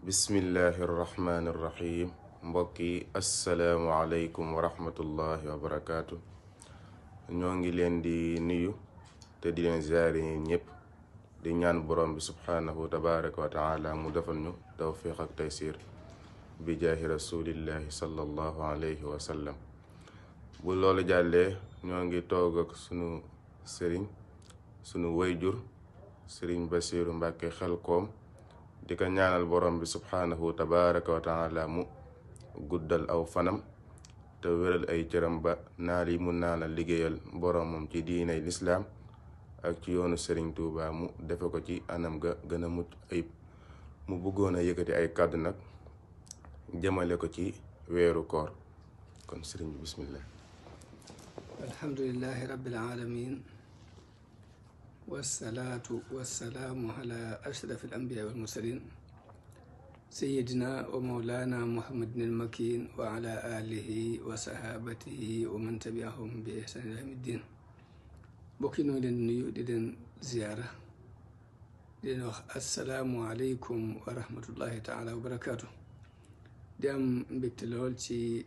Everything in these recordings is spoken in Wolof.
bismillahi irrahmani irrahim mbokki assalaamu aleykum wa rahmatullahi wa barakaatu. ñoo ngi leen di nuyu te di leen ziyaare ñëpp di ñaan borom bi subhaanahu tabaraka wa taala mu defal ñu tawfiq ak taysir bi jaahi rasulillahi sallallahu alayhi wa sallam. bu loolu jàllee ñoo ngi toog ak sunu sëriñ sunu wayjur sëriñ Basiiru Mbàkke Xelkom di ko ñaanal borom bi subhaanahu tabaraka wa taala mu guddal aw fanam te wéral ay cëram ba naal yi mun naa la liggéeyal boromam ci diinay lislaam ak ci yoonu Sëriñ Tuuba mu defe ko ci anam ga gën a mucc ayib. mu bëggoon a yëkkati ay kàddu nag jëmale ko ci weeru koor, kon sëriñ bi bismillah. alhamdulillahi rabbil alamin wassalaatu wassalaamu ala ashrafil anbiyaa wal mursalin sayyidina wa mawlana muhammadin al-makin wa ala alihi wa sahabatihi wa man tabi'ahum bi ihsan ila yawmi ddin. mbokk yi noo leen nuyu di leen ziyaara di leen wax assalaamu aleykum wa rahmatullahi taala wa barakaatu. di am mbégte lool ci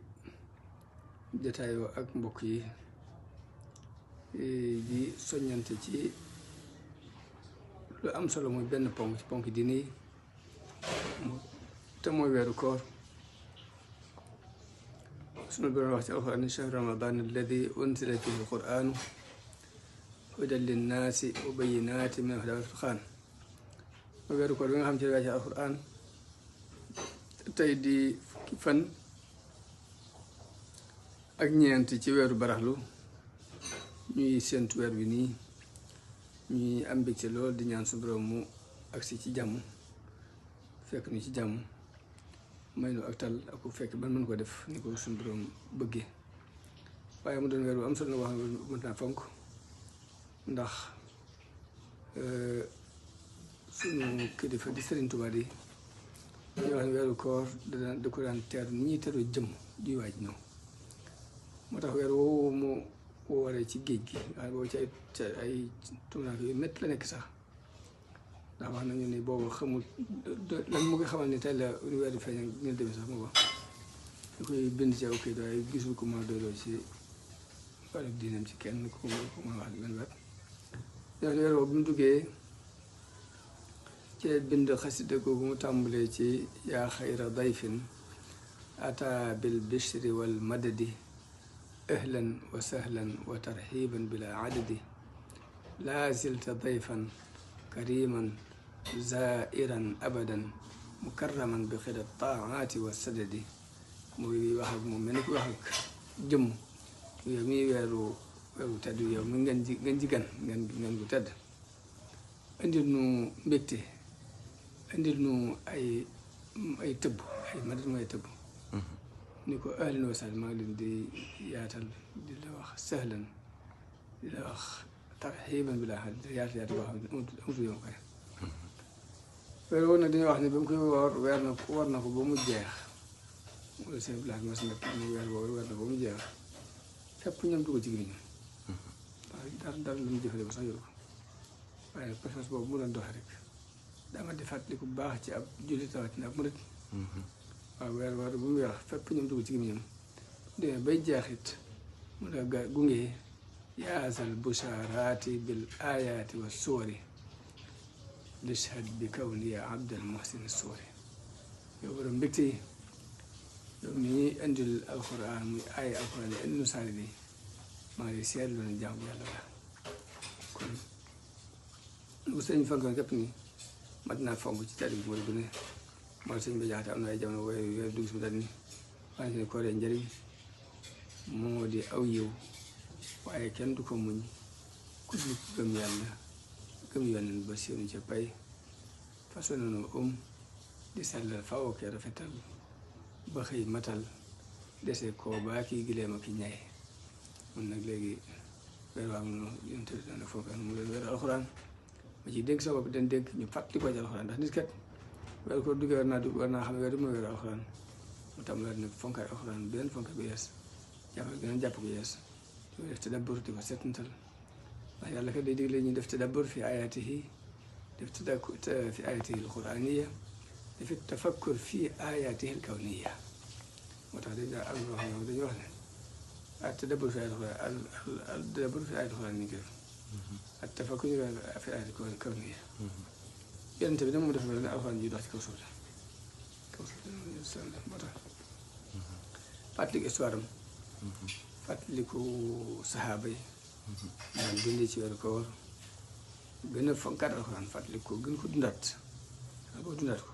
jataayoo ak mbokk yi di soññante ci lu am solo mooy benn ponk ci ponk diine yi te mooy weeru koor. sunu Boroom wax ci alxuraan ni shahru ramadan alladi unzila fihi alquranu hudan linnaasi wa bayyinatin min alhudaa wal furqaan. mooy weeru koor bi nga xam ci la wàcce alxuraan tey di fukki fan ak ñeent ci weeru baraxlu ñuy séentu weer bi nii ñuy am mbégte lool di ñaan suñu Boroom mu agsi ci jàmm fekk ñu ci jàmm may nu ak tal ak ku fekk ban mën ko def ni ko suñu Boroom bëggee. waaye mu doon weer bu am solo na wax mën naa fonk ndax suñu kilifa di Sëriñ Tuubaa di ñu wax ne weeru koor da ko daan teer ni ñuy teru jëm juy waaj ñëw. moo tax weer woowu mu waree ci géej gi waaye boobu ci ay tuunaak yu métti la nekk sax ndax wax nañu ni boobu xamul lan mu ngi xamal ni tey la weer di feeñ ñu demee sax mu ba da koy bind ci aw kayit waaye gisul ko ma doyloo ci wàllu diinam ci kenn ku ma wax benn wet. weer woowu bi mu duggee ci bind xasida googu mu tàmbalee ci yaa xayra dayfin ata bil bishri wal madadi ahlan wa sahlan wa tarxiban bila adadi laa zilta dayfan kariman zairan abadan mukarraman bi xida taati wa sadadi. muy wax ak moom mel ni ku wax ak jëmm yow mi weeru tedd yow mi ngeen ji gan ngeen gu tedd indil nu mbégte indil nu ay tëbb ay madad mooy tëbb ni ko ahlan wa sahlan maa ngi leen di yaatal di la wax sahlan di la wax tarxiban bi laa xam ne yaatu boo xam ne amatu yoon koy weer woon nag dañuy wax ne ba mu koy war na ko ba mu jeex wala seen bilaat mas nekk mu weer boobu war na ba mu jeex fépp ñam du ko ci gémmiñ waaw dara lu mu jëfale ba sax yoru ko waaye pas-pas boobu mu doon doxe rek dama di fàttali ku baax ci ab jullit rawatina ab murit. waaw weer bu mu weex fépp ñoom dugg ci gémmiñam demee bay jeexit mu la gunge yaasal bushaaraati bil ayaati wa suwari lishhad bi kawni ya abdal muhsin suwari. yow borom mbégte yi yow mi indil alquran muy ay alquran yi indi nu saari bi maa ngi seetlu ne jàmm yàlla la kon lu sëñ fankoon képp ni mat naa fonk ci tari bi mooy bu ne mooy sëñ bi jaxate am na ay jamono weer dugg si mu dal ni waaye ne kooree njëriñ moo di aw yiw waaye kenn du ko muñ ku dul gëm yàlla gëm yonent ba séenu ca pay façon noonu di sellal faw ke rafetal ba xëy matal dese koo baa kii gileem ak ki ñay. mun nag léegi weer waa noonu yonte dana fonk mu leen weer alxuraan ma ciy dénk sa bopp den dénk ñu fàttali ko ci alxuraan ndax nit kat weer ko duggee war naa xam ne weer du mooy weer alxuraan mu tàmbali nag fonkaay alxuraan beneen fonk bu yees jàpp ko yees di def tadabbur di ko seetantal ndax yàlla kat day digle ñu def tadabbur fi ayaatihi def fi ayaatihi alquraaniya dafi tafakkur fii ayaatihi al-kawniya moo tax dañ daa am loo xam ne dañuy wax ne at-tadabbur fi ayaati al-tadabbur fi ayaati al-Qur'aan ni ko def at-tafakkur fi ayaati al-kawniya yonent bi nag moom dafa mel ne alxuraan ji dox ci kaw suuf la moo tax fàttaliku histoire am fàttaliku saxaaba yi daan dundee ci weeru koor gën a fonkaat alxuraan fàttaliku ko gën ko dundaat boo dundaat ko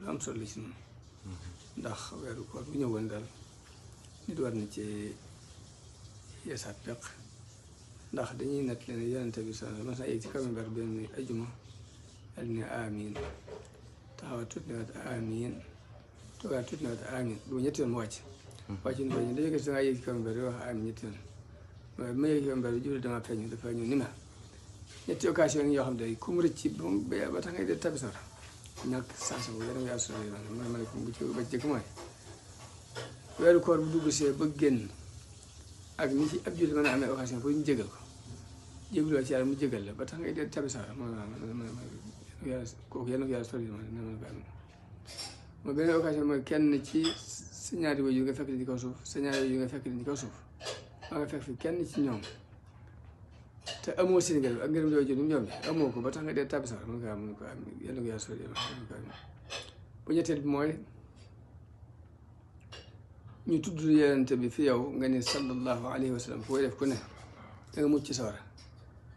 lu am solo la ci noonu ndax weeru koor bu ñëwoon daal nit war na ci yeesaat peq ndax dañuy natt leen yonente bi sa mas na yéeg ci kaw minbar benn ajuma dal ne amiin taxawaat tuuti ne waat amiin toogaat tuuti ne waat amiin bu ñetti yoon mu wàcc ni ko ñu dañu gis dangaa yéeg ci kaw minbar di wax amiin ñetti yoon waaye ma yéeg ci kaw minbar bi jublu dama feeñ dafa ñëw ni ma ñetti occasion yi yoo xam ne ku mu rëcc ba tax ngay dee tabi sawara ñàkk sansa bu yéen a ngi assuré man ma ne ko bu ci ba jëkk mooy weeru koor bu dugg see ba génn ak ni ci ab jullit mën a amee occasion pour ñu jégal ko jégaloo ci yàlla mu jégal la ba tax ngay dee tabi sawara kooku yéen a ngi assuré ma beneen occasion mooy kenn ci sa ñaari waajur nga fekk leen ci kaw suuf sa ñaari waajur nga fekk leen ci kaw suuf maa nga fekk fi kenn ci ñoom te amoo seen ngërëm ak ngërëm yooyu jënd ñoom amoo ko ba tax nga dee tàbbi sax mën nga ko am yàlla nga yàlla sori bu ñetteel bi mooy ñu tudd yonent bi fi yow nga ne sallallahu alayhi wa sallam fooy def ku ne da nga mucc ci sawara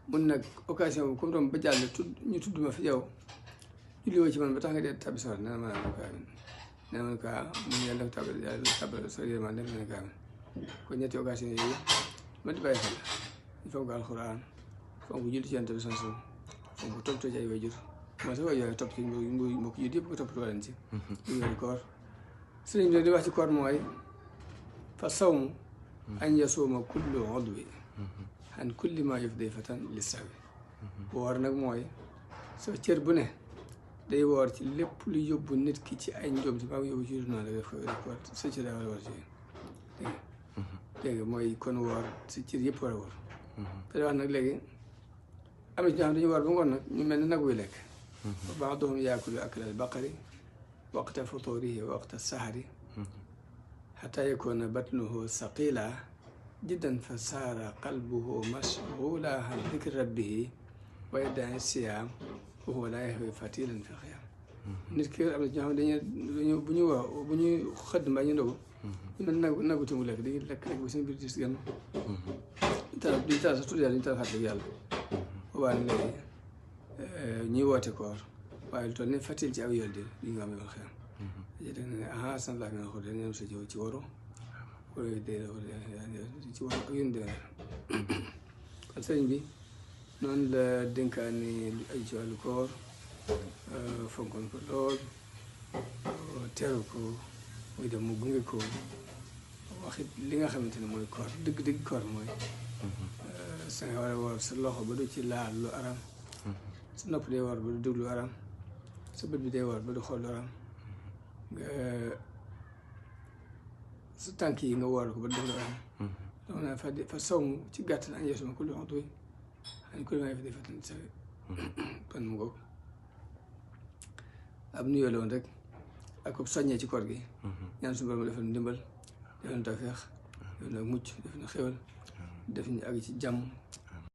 mun nag occasion bu comme doom ba jàll ñu tudd ma fi yow julli woo ci man ba tax nga dee tàbbi sawara nee na ma ko amin nee na ma ko mun yàlla tàbbal sori man def na ko amin kon ñetti occasion yooyu ma di bàyyi xel fonk alxuraan fonk julli ci yonent bi sansu fonk toppatoo ci ay waajur mooy sax waajur topp ci mbokk jullit yëpp ko toppatoo leen ci ñu weeru koor sëriñ bi di wax ci koor mooy fa sawmu an yasuuma kullu udwi an kulli ma yufdi fatan li sawi woor nag mooy soo cër bu ne day woor ci lépp lu yóbbu nit ki ci ay njoom si maa ngi yóbbu ci noonu la def ko sa cër daa war a woor ci dégg nga mooy kon woor sa cër yëpp war a woor te wax nag léegi am na ci ñoo xam dañu war ba ngoon nag ñu mel ne nag wuy lekk ba'duhum yaakulu akla al-baqari waqta futurihi wa waqta sahari hatta yakuna batnuhu saqila jiddan fa saara qalbuhu mashghula an dhikri rabbihi wa yada'i siyam wa huwa la yahwi fatilan fi khiyam nit ki am na ci ñoo xam dañu bu ñuy xëdd mbaa ñu ndogu ñu mel nagu te mu lekk dañuy lekk ba seen biir dis gan duñ taal sax tudd yàlla duñu taal fàttali yàlla boobaa ne léegi ñuy woote koor waaye lu toll ne fatil ci aw yool di li nga xam ne xeam dé ne aha san laa mi na xo de ñoom sa jëw ci waro wala dee ci waro ak yun dee kon sëriñ bi noonu la dénkaane lu ay ci wàllu koor fonkoon ko lool teeru ko muy dem mu gunge ko waxit li nga xamante ne mooy koor dëgg-dëgg koor mooy sa nga war a woor sa loxo ba du ci laal lu aram sa nopp day woor ba du déglu aram sa bët bi day woor ba du xool lu aram nga sa tànk yi nga woor ko ba du def lu aram donc naa fa sawmu ci gàttal an yasuma kullu udwi an kulli ma yufdi fatan sa pan mu ngoog ab nuyoo la woon rek ak ko soññee ci koor gi ñaan suñu borom defal ndimbal defal tawfeex defal na mucc defal na xéwal def ñu àgg ci jàmm